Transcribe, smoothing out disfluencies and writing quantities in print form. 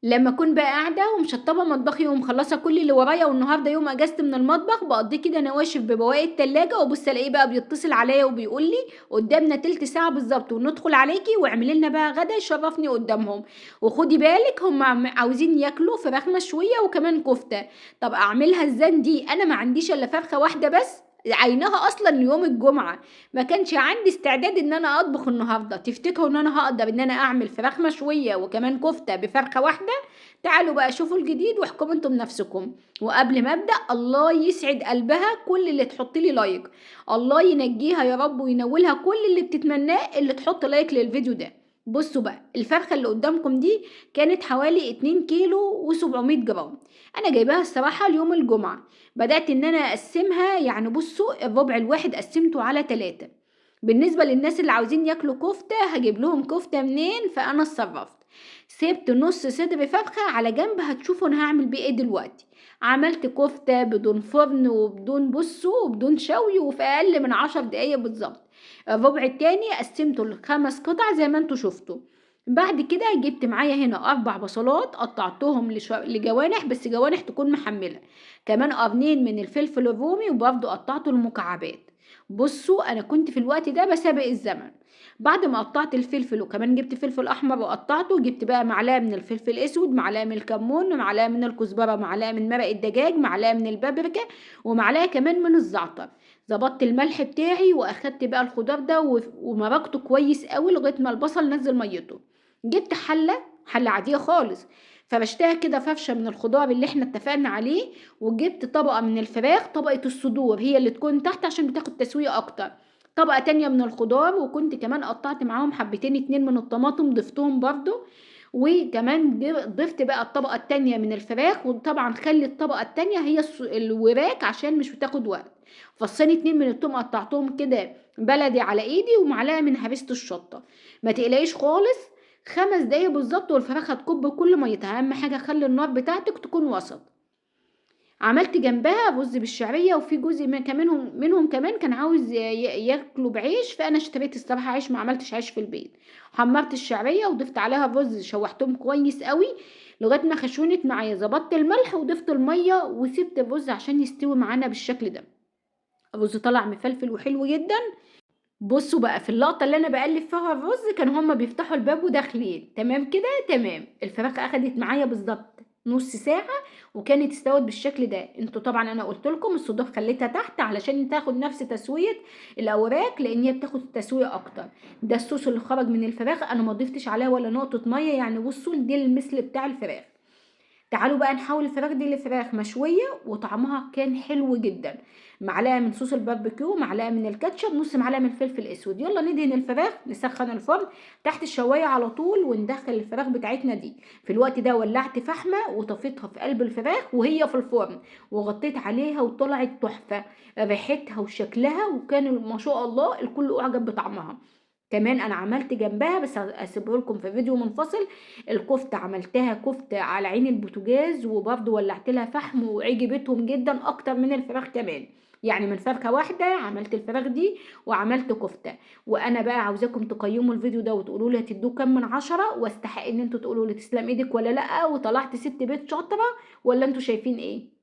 لما اكون بقى قاعدة ومشطبه مطبخي ومخلصه كل اللي ورايا، والنهارده يوم اجازتي من المطبخ بقضيه كده نواشف ببواقي التلاجة، وابص الاقيه بقى بيتصل عليا وبيقول لي قدامنا تلت ساعة بالظبط وندخل عليكي واعملي لنا بقى غدا يشرفني قدامهم. وخدي بالك هم عاوزين ياكلوا فراخ مشوية وكمان كفته. طب اعملها ازاي دي؟ انا ما عنديش الا فرخة واحدة بس عينها اصلا ليوم الجمعة، ما كانش عندي استعداد ان انا اطبخ النهارده. تفتكروا ان انا هقدر ان انا اعمل فراخ مشوية وكمان كفته بفرخه واحدة؟ تعالوا بقى شوفوا الجديد واحكموا انتم نفسكم. وقبل ما ابدا، الله يسعد قلبها كل اللي تحط لي like، الله ينجيها يا رب وينولها كل اللي بتتمناه اللي تحط like للفيديو ده. بصوا بقى الفرخه اللي قدامكم دي كانت حوالي 2 كيلو و700 جرام، انا جايباها الصراحة ليوم الجمعة. بدات ان انا اقسمها، يعني بصوا الربع الواحد قسمته على 3. بالنسبة للناس اللي عاوزين ياكلوا كفته هجيب لهم كفته منين، فانا اتصرفت، سبت نص صدر فرخة على جنب، هتشوفوا انا هعمل بيه ايه دلوقتي. عملت كفته بدون فرن وبدون بصوا وبدون شوي، وفي اقل من 10 دقايق بالظبط. الربع التاني قسمته ل5 قطع زي ما انتوا شفتوا. بعد كده جبت معايا هنا 4 بصلات قطعتهم لجوانح، بس جوانح تكون محملة، كمان قرنين من الفلفل الرومي وبرضه قطعته لمكعبات. بصوا انا كنت في الوقت ده بسابق الزمن. بعد ما قطعت الفلفل وكمان جبت فلفل احمر وقطعته، جبت بقى معلقه من الفلفل الاسود، معلقه من الكمون، معلقه من الكزبره، معلقه من مرق الدجاج، معلقه من البابريكا، ومعلقة كمان من الزعتر. ظبطت الملح بتاعي واخدت بقى الخضار ده ومرقته كويس قوي لغاية ما البصل نزل ميته. جبت حله عادية خالص، فرشتها كده فرشه من الخضار اللي احنا اتفقنا عليه، وجبت طبقه من الفراخ، طبقه الصدور هي اللي تكون تحت عشان بتاخد تسويه اكتر، طبقه تانية من الخضار، وكنت كمان قطعت معاهم حبتين 2 من الطماطم ضفتهم برضو، وكمان ضفت بقى الطبقة التانية من الفراخ. وطبعا خلي الطبقة التانية هي الوراك عشان مش بتاخد وقت. فصين 2 من التوم قطعتهم كده بلدي على ايدي، ومعلقة من هريسه الشطه. ما تقلقيش خالص، 5 دقايق بالظبط والفراخ هتكب كل ميتها. اهم حاجة خلي النار بتاعتك تكون وسط. عملت جنبها رز بالشعريه، وفي جزء من كمان منهم كمان كان عاوز ياكلوا بعيش، فانا اشتريت الصراحة عيش، ما عملتش عيش في البيت. حمرت الشعرية وضفت عليها الرز، شوحتهم كويس قوي لغاية ما خشونت معايا، ظبطت الملح وضفت المية وسبت الرز عشان يستوي معانا بالشكل ده. الرز طلع مفلفل وحلو جدا. بصوا بقى في اللقطة اللي انا بقلب فيها الرز كانوا هما بيفتحوا الباب وداخلين، تمام كده تمام. الفراخ اخدت معايا بالظبط نص ساعة وكانت استوت بالشكل ده. انتوا طبعا انا قلت لكم الصدور خليتها تحت علشان تاخد نفس تسويه الاوراق، لان هي بتاخد تسويه اكتر. ده الصوص اللي خرج من الفراخ، انا ما ضفتش عليها ولا نقطة مية، يعني بصوا دي المثل بتاع الفراخ. تعالوا بقى نحول الفراخ دي لفراخ مشوية، وطعمها كان حلو جدا. معلقه من صوص الباربيكيو، معلقه من الكاتشب، نص معلقه من الفلفل الاسود. يلا ندهن الفراخ، نسخن الفرن تحت الشوايه على طول، وندخل الفراخ بتاعتنا دي. في الوقت ده ولعت فحمه وطفيتها في قلب الفراخ وهي في الفرن، وغطيت عليها وطلعت تحفة ريحتها وشكلها، وكان ما شاء الله الكل اعجب بطعمها. كمان انا عملت جنبها، بس هسيبه لكم في فيديو منفصل، الكفتة عملتها كفته على عين البوتاجاز، وبرده ولعت لها فحم وعجبتهم جدا اكتر من الفراخ كمان. يعني من فرخة واحدة عملت الفراخ دي وعملت كفته. وانا بقى عاوزاكم تقيموا الفيديو ده وتقولوا لي هتدوه كام من 10، واستحق ان انتوا تقولوا لي تسلم ايدك ولا لا، وطلعت ست بيت شاطرة ولا انتوا شايفين ايه.